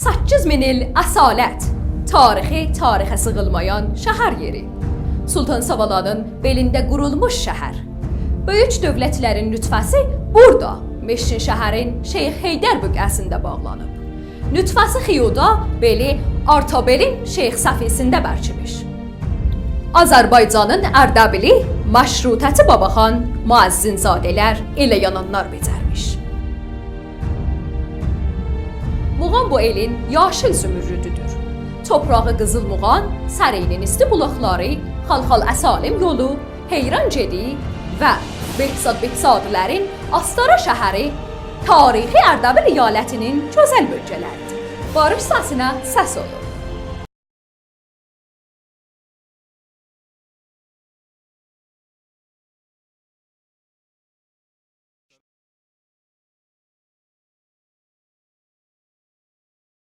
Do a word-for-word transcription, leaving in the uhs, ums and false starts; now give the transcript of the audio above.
سککیز مین ایل اصالت، تاریخی تاریخه سیغیلمایان شهر یئری. سلطان ساوالانین بئلینده قورولموش شهر. بؤیوک دؤولتلرین نطفه‌سی بورادا، مشکین شهرین شیخ حیدر بقعه‌سینده باغلانیب. نطفه‌سی خیودا، بئلی آرتابئلین شیخ صفی‌سینده برکیمیش. آذربایجانین اردبیلی مشروطه‌چی باباخان، مؤذن‌زاده‌لر، ائله یانانلار بئجرمیش. موغان بو ائلین یاشیل زمردودودور. توپراغی قیزیل موغان، سرینین ایستی بولاقلاری، خالخال اسالم یولو، حیران گئدی و بهزاد بهزادلی‌لرین آستارا شهری تاریخی اردبیل ایالتینین گؤزل بؤلگه‌لریدیر. باریش سسینه سس اولون.